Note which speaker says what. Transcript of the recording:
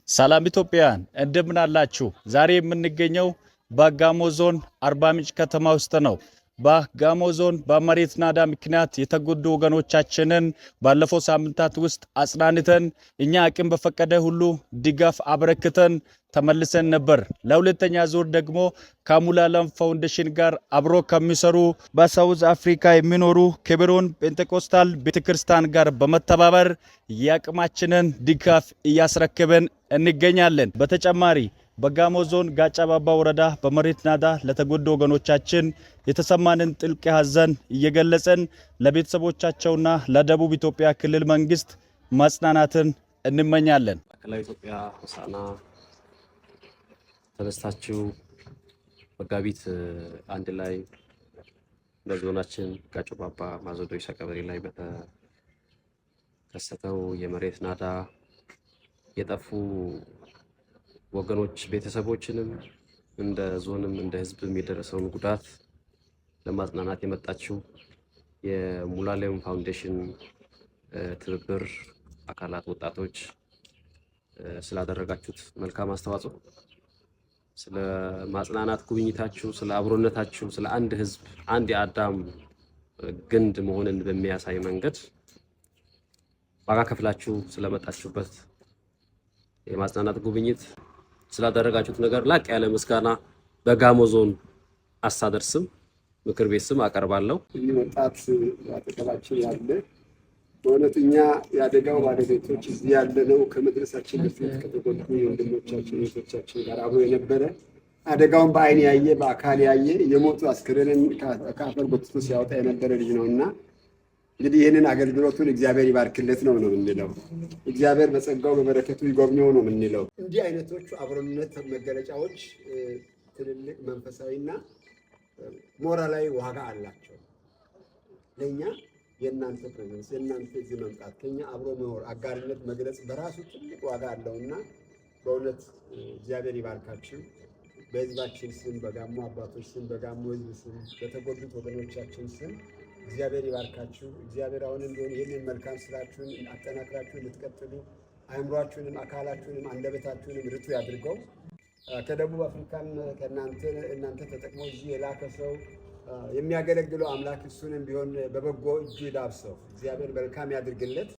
Speaker 1: ሰላም ኢትዮጵያውያን፣ እንደምን አላችሁ? ዛሬ የምንገኘው በጋሞ ዞን አርባ ምንጭ ከተማ ውስጥ ነው። በጋሞ ዞን በመሬት ናዳ ምክንያት የተጎዱ ወገኖቻችንን ባለፈው ሳምንታት ውስጥ አጽናንተን፣ እኛ አቅም በፈቀደ ሁሉ ድጋፍ አበረክተን ተመልሰን ነበር። ለሁለተኛ ዙር ደግሞ ከሙላለም ፋውንዴሽን ጋር አብሮ ከሚሰሩ በሳውዝ አፍሪካ የሚኖሩ ኬብሮን ጴንጤቆስታል ቤተክርስቲያን ጋር በመተባበር የአቅማችንን ድጋፍ እያስረክብን እንገኛለን። በተጨማሪ በጋሞ ዞን ጋጫ ባባ ወረዳ በመሬት ናዳ ለተጎዱ ወገኖቻችን የተሰማንን ጥልቅ ሐዘን እየገለጽን ለቤተሰቦቻቸውና ለደቡብ ኢትዮጵያ ክልል መንግስት መጽናናትን እንመኛለን።
Speaker 2: ማዕከላዊ ኢትዮጵያ ሆሳዕና ተነስታችሁ መጋቢት 1 ላይ በዞናችን ጋጮ ባባ ማዘዶ ይሳ ቀበሌ ላይ በተከሰተው የመሬት ናዳ የጠፉ ወገኖች ቤተሰቦችንም እንደ ዞንም እንደ ሕዝብም የደረሰውን ጉዳት ለማጽናናት የመጣችው የሙላለም ፋውንዴሽን ትብብር አካላት ወጣቶች ስላደረጋችሁት መልካም አስተዋጽኦ፣ ስለ ማጽናናት ጉብኝታችሁ፣ ስለ አብሮነታችሁ፣ ስለ አንድ ህዝብ አንድ የአዳም ግንድ መሆንን በሚያሳይ መንገድ ዋጋ ከፍላችሁ ስለመጣችሁበት የማጽናናት ጉብኝት ስላደረጋችሁት ነገር ላቅ ያለ ምስጋና በጋሞ ዞን አስተዳደር ስም፣ ምክር ቤት ስም አቀርባለሁ።
Speaker 3: ይህ ወጣት አጠገባችን ያለ በእውነት እኛ የአደጋው ባለቤቶች እዚህ ያለነው ከመድረሳችን በፊት ከተጎዱ ወንድሞቻችን እህቶቻችን ጋር አብሮ የነበረ፣ አደጋውን በአይን ያየ፣ በአካል ያየ፣ የሞቱ አስክሬንን ከአፈር ጎትቶ ሲያወጣ የነበረ ልጅ ነው እና እንግዲህ ይህንን አገልግሎቱን እግዚአብሔር ይባርክለት ነው የምንለው። እግዚአብሔር በጸጋው በበረከቱ ይጎብኘው ነው የምንለው። እንዲህ አይነቶቹ አብሮነት መገለጫዎች ትልልቅ መንፈሳዊና ሞራላዊ ዋጋ አላቸው። ለእኛ የእናንተ presence፣ የእናንተ እዚህ መምጣት፣ ከኛ አብሮ መኖር፣ አጋርነት መግለጽ በራሱ ትልቅ ዋጋ አለውና በእውነት እግዚአብሔር ይባርካችሁ። በህዝባችን ስም፣ በጋሞ አባቶች ስም፣ በጋሞ ህዝብ ስም፣ በተጎዱት ወገኖቻችን ስም እግዚአብሔር ይባርካችሁ። እግዚአብሔር አሁንም ቢሆን ይህንን መልካም ስራችሁን አጠናክራችሁ እንድትቀጥሉ አእምሯችሁንም፣ አካላችሁንም፣ አንደበታችሁንም ርቱዕ ያድርገው። ከደቡብ አፍሪካም ከእናንተ እናንተ ተጠቅሞ እዚህ የላከ ሰው የሚያገለግለው አምላክ እሱንም ቢሆን በበጎ እጁ ይዳብሰው። እግዚአብሔር መልካም ያድርግለት።